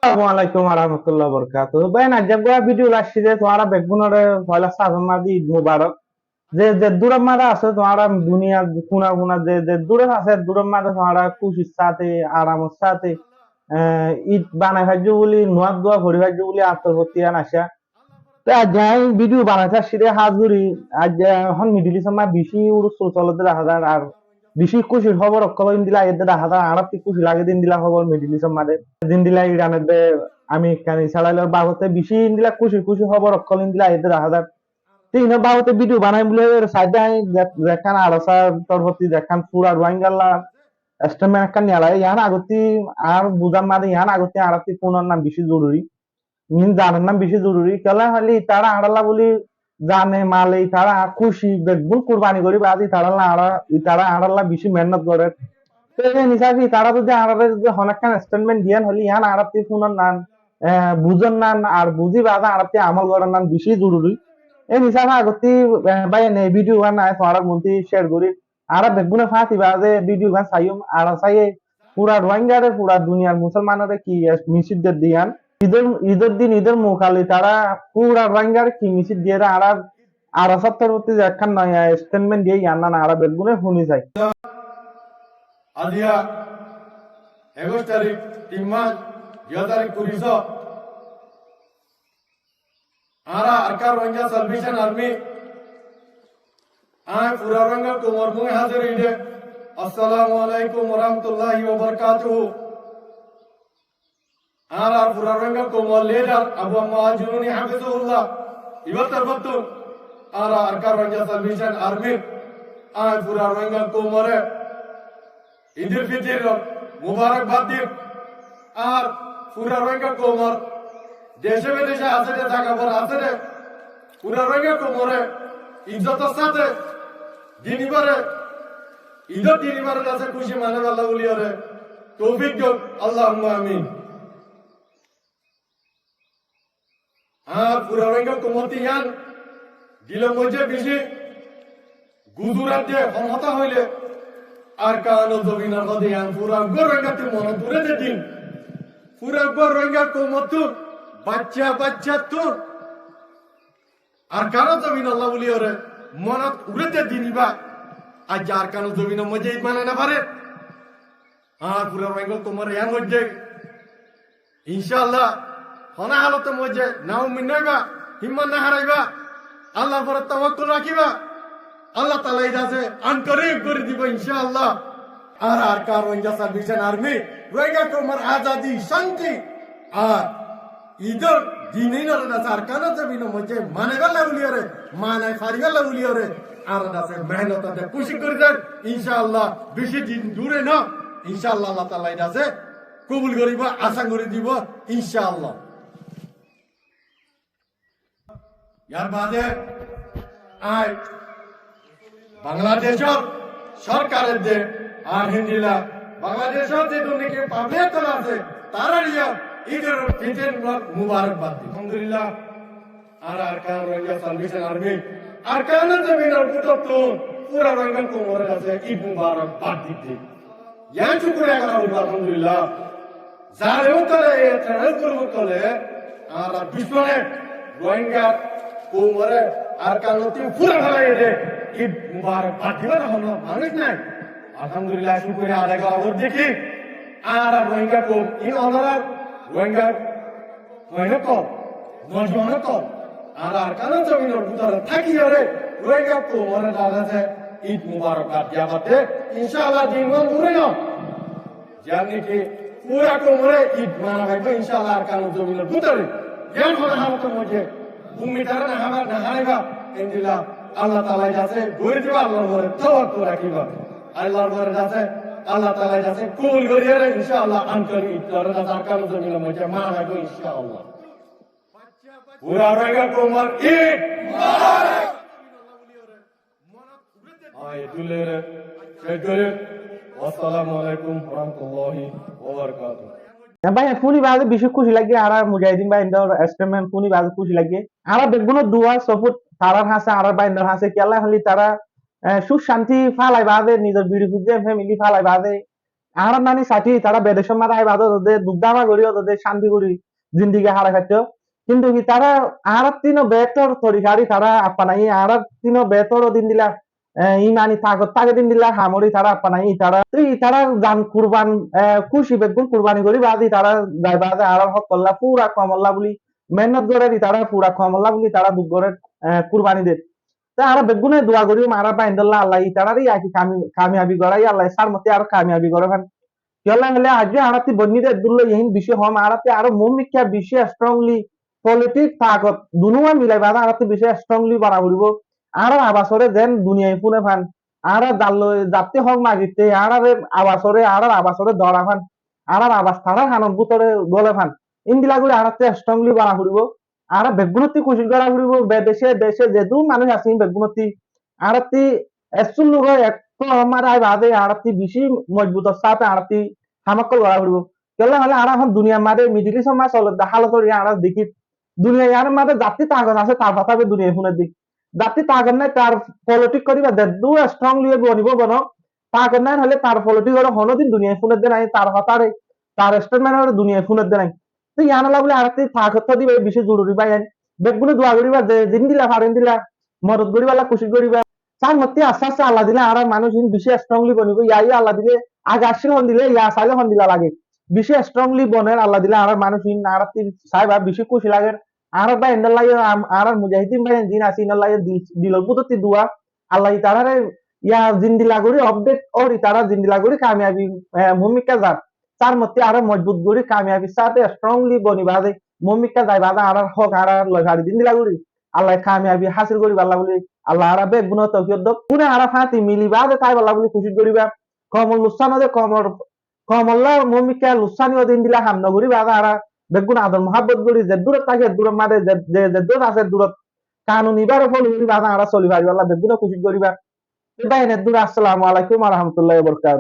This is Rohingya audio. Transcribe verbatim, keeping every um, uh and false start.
Assalamu alaikum warahmatullahi wabarakatuhu. Bái, aijja uggwá video loi aiccí de tuáñra beggúnore foila sáfot mazé Eid Mubarak. Ze ze dúror mazé asó tuáñra duniyar kuna kuna ze ze dúrot asó, dúror mazé tuáñra kúcir sáte, aramor sáte, eh, Eid banai faijjó buli, nuwa dua fori faijjó buli añár torfóttu yián acá. Te aijja añí video banai faijjí de hás gorí, aijja ehón Middle East ot bicí urus sul solede dahá zar, ar bicí kúcir hóbor ókkol endilla aiyé de dahá zar, añárattú kúci lage de endilla hóbor Middle East ot de. Zendilla Iran ot de, American Israel or babote bicí endilla kúcir kúcir hóbor ókkol endilla aiyé de dahá zar. Te inor babote video banaiyum buli hoói saidde añí ze-, zekkán ARSA r torfóttu zekkán fura Rohingyalla statement ekkán niyalai, yián agottí añár buzar mazé yián agottí añárattú fúnor nam bicí zoruri. Iín zanor nam bicí zoruri. Kiyólla hoilé itará añárálla buli zane male itará kúci beggún kurbani gorí baade itarálla añára, itará añárálla bicí mehénnot gorér. Te ei hisabe itará zodi añáráre zodi honó ekkán statement diyan hoilé yián añárattú fúnor nam, eh, buzor nam ar buzi baade añárattú amol gorór nam bicí zoruri. Ei hisabe agottí, eh, bái, ene video gán añí tuáñrar muntú share gorí. Añára beggúne fáñti baade video gán saiyum, ARSA ye fura Rohingyare, fura duniyar musolmanore ki message der de yián. Eidor, Eidor din, Eidor mouka loi tará fura Rohingyare ki message der, añára ARSA r torfóttu ze ekkán noya statement diye, yián añára beggúne fúni sai. Aijja ekuic tarík, tin mac, dui házar ekuic. Añára Arakan Rohingya Salvation Army, añí fura Rohingya koumor muúntu házir óiye dé. Assalamu alaikum warahmatullahi wabarakatuhu. Añára fura Rohingya koumor leader Abu Ammar Al-Jununi hafizahullah, ibar torfóttu añára Arakan Rohingya Salvation Army, añí fura Rohingya koumore Eidul Fitir mubarakbad dir. Ar fura Rohingya koumor dece bidece asé de, zaga bor asé de, fura Rohingya koumore izzotor sáte din ibare, Eidor din ibare asé kúci manaibolla buliyore toufik douk, Allahumma amin. Añár fura Rohingya koumottu yián dilor moijjé bicí guzurat de, hon hotá hoilé Arakanor zobinor hoté yián fura uggwá Rohingyattu monot uçé de din. Fura uggwá Rohingya koumottu, bacca baccattú Arakanor zobinolla buliyore monot uçé de din ibá. Aijja Arakanor zobinor moijjé Eid manai no fare. Añár fura Rohingya koumore yián hoijjé. Incállah, honó halotor moijjé naumid no óiba, himmat no háraiba, Allar uore tawakkul rakíba. Allah taala Eid asé, an korib gorí dibo, incállah. Ar Arakan Rohingya Salvation Army, Rohingya koumor azadi, cánti, ar Eidor din inore asé Arakanor zobinor moijjé manaibolla buliyore, manai faribálla buliyore, añára asé mehénnot de kúci gorí zar, incállah, bicí din dure no, incállah, Allah taala Eid asé kobul goríbo, asán gorí dibo, incállah. Yar bade añí Bangladecor sorkar edde ar héndilla Bangladecor ze duniyar pablik ókkol asé, tarare yó Eidul Fitir mubarakbad di. Alhamdulillah, añára Arakan Rohingya Salvation Army Arakanor zobinor bútottu fura Rohingya koumor asé Eid mubarakbad di. Yián cúkuriya gorá foribó, alhamdulillah. Zalem ókkole, terrorist group ókkole, añára ducmone Rohingya koumore, Arakanottú fúrai félaiye dé, Eid mubarakbad dibar honó manúic nai. Alhamdulillah, cúkuriya adai gorá foribó dé ki, añára Rohingya koum, iín onorá Rohingya Rohingya koum, nojuwan ókkol, añára Arakanor zobinor bútore tákiyore Rohingya koumore asé Eid mubarakbad diya bade, incállah din gán dure no. Yián niki fura koumore Eid manai faribo, incállah, Arakanor zobinor bútore. Yián honó halotor moijjé ummit no hára-, no háraiba, endilla Allah taala Eid asé gorí dibo, Allar uore tawakkul rakíba. Allar uore asé, Allah taala Eid asé kobul goríyore, incállah, an korib Eid asé Arakanor zobinor moijjé manai faribo, incállah. Fura Rohingya koumor Eid mubarak. Añí etulore céc gorí. Assalamu alaikum warahmatullahi wabarakatuh. Bái, fúni baade bicí kúci lage, añára mujahidin báindor statement fúni baade kúci lage. Añára beggúnor dua support tarár hañsé, añára báindor hañsé, kiyólla hoilé tará, eh, suk cánti félai baade, nizor biri fuain family félai baade, Añárar nani sathi, tará bedecór mazé aibá de, duk dama gorí de, cánti gorí, zindigi hára faitto. Kintu ki tará añárattú behétor torikar tará afnaiye, añárattú behétor din dila, e, imani takot táke din dila ham gorí tará afnaiye, tará, tói tará zan kurban, e, kúci beggún kurbani gorí baade tará zai baade añárar hókolla, fura koumolla buli mehénnot gorer, tará fura koumolla buli tará duk gorer, e, kurbani der. Te añára beggúne dua gorí, añárar báindolla Allah itaráre yaki kami-, kamiyabi gorai, Allah sár motte aró kamiyabi goré fán. Kiyólla hoilé aijjó añárattú boinní de dúlla iín bicí hom, añárattú aró muúmikká bicí strongly politic takot dunúwa milai baade añárattú bicí strongly bana foribó. Añárar abasore zeén duniyai fúne fán, añára zar loi zattú hók magitte, añárar abasore, añárar abasore dóra fán, añárar abas tarár hanor bútore góle fán. Indila gorí añárattú strongly bana foribó. Añára beggúnottú kucíc gora foribó, be-, decé, decé zedún manúic asé beggúnottú. Añárattú essú luk ekko mazé aibá de añárattú bicí mozbutor sáte añárattú ham ókkol gora foribó. Kiyólla hoilé añára ehón duniyar mazé Middle East or mazé soler de hálot ókkol añára dekí. Duniya iyanor mazé zattú takot asé tar hotá duniyai fúner de. Zattú takot nai tar politic goríba, zeddúr strongly bonibo bonok. Takot nai hoilé tar politic ore honódin duniyai fúner de nai, tar hotáre, tar statement ore duniyai fúner de nai. Te yíanolla buli añárattú takot diba bicí zoruri bái. Beggúne dua goríba, ze zendila fare endila modot goríballa kucíc goríba. Sár motte aste aste Allah dile añárar manúic iín bicí strongly bonibo, ya, ya Allah dile age accíl hondila, ya sailé hondila lage. Bicí strongly boner Allah dile añárar manúic iín, añárattú saiba bicí kúci lager. Añárar báindolla, am-, añárar mujahidin bái ziín asé, inolla dil-, dilor bútottú dua, Allah itaráre ya zendila gorí update ór, itará zendila gorí kamiyabi, e, muúmikká zar. Tar motte aró mozbut gorí kamiyabir sáte strongly boni baade muúmikká zai baade añárar hók añára loi fari zendila gorí. Allah kamiyabi hásil goríballa buli Allah añára beggúnore toufik dók. Kune añára fáñti mili baade táiballa buli kucíc goríba. Koumor luksan óde, koumor, koumolla muúmikká luksan óde endila ham nogorí baade añára beggún ador muhábbot gorí zeddúrot táki eddúrot mazé ze-, ze-, zeddúrot asé eddúrot kanuni bábe follow gorí baade añára soli fariballa beggúne kucíc goríba. Te bái, eddúr, assalamu alaikum wa rahmatullahi wa barakatuhu.